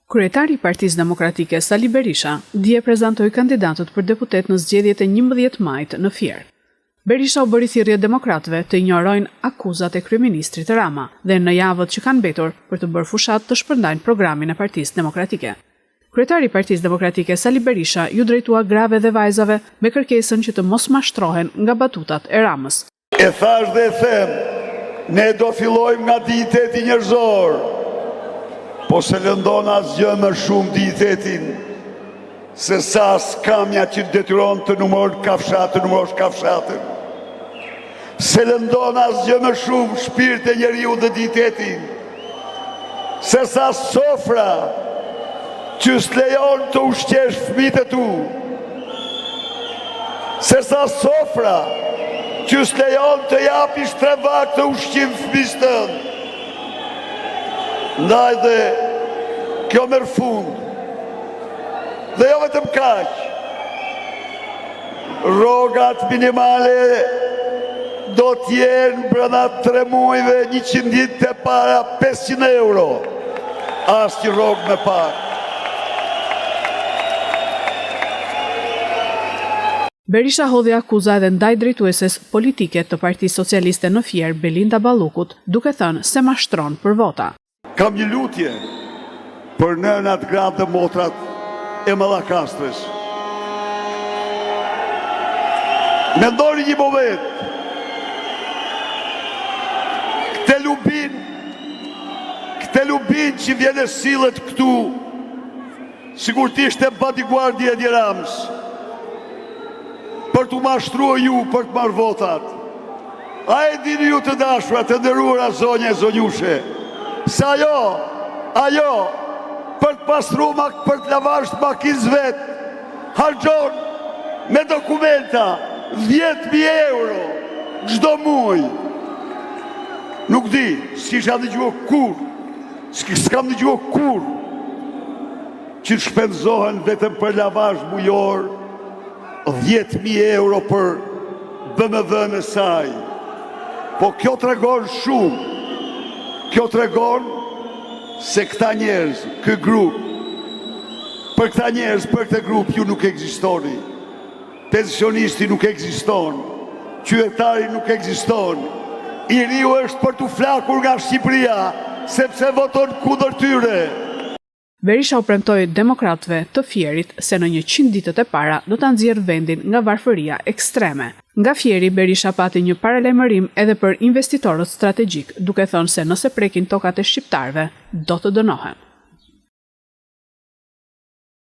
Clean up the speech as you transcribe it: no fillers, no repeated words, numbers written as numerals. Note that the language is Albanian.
Kryetari i Partisë Demokratike, Sali Berisha, dje prezantoi kandidatët për deputetë në zgjedhjet e 11 majit në Fier. Berisha u bëri thirrje demokratëve të injorojnë akuzat e kryeministrit Rama dhe në javët që kanë mbetur për të bërë fushatë të shpërndajnë programin e Partisë Demokratike. Kryetari i Partisë Demokratike, Sali Berisha, iu drejtua grave dhe vajzave me kërkesën që të mos mashtrohen nga batutat e Ramës. E thashë dhe e them, ne do fillojmë nga dinjiteti njerëzor, po s'e lëndon asgjë më shumë dinjitetin, se sa skamja që të detyron të numërosh kafshatën, të numërosh kafshatën. S'e lëndon asgjë më shumë shpirtin e njeriut dhe dinjitetin, Se sa sofra që s'lejon të ushqesh fëmijët e tu. Se sa sofra që s'lejon të japish tre vakte ushqim fëmijës tënd. Ndaj dhe kjo merr fund. Dhe jo vetëm kaq. Rrogat minimale do të jenë brenda 3 muajve 100 ditët e para 500 euro. Asnjë rrogë më pak. Berisha hodhi akuza edhe ndaj drejtueses politike të Partisë Socialiste në Fier, Belinda Ballukut, duke thënë se mashtron për vota. Kam një lutje për nënat, gratë dhe motrat e Mallakastrës. Mendoni një moment. Këtë lubin, këtë lubin që vjen e sillet këtu, sikur të ishte bodyguardi i Edi Ramës, për t'ju mashtruar ju, për të marrë votat. A e dini ju të dashura, të nderuara zonja e zonjushe, se ajo, ajo, për të pastru mak, për të lavazh të makinës vet, harxhon me dokumenta 10.000 euro çdo muaj. Nuk di, s'kisha dëgjuar kurrë, s'kam dëgjuar kurrë që të shpenzohen vetëm për lavazh mujor 10.000 euro për BMW-në e saj. Po kjo tregon shumë. Kjo tregon se këta njerëz, ky grup, për këta njerëz, për këtë grup ju nuk ekzistoni. Pensionisti nuk ekziston, qytetari nuk ekziston. I riu është për t'u flakur nga Shqipëria, sepse voton kundër tyre. Berisha u premtoi demokratëve të Fierit se në 100 ditët e para do ta nxjerrë vendin nga varfëria ekstreme. Nga Fieri, Berisha pati një paralajmërim edhe për investitorët strategjikë, duke thënë se nëse prekin tokat e shqiptarëve, do të dënohen.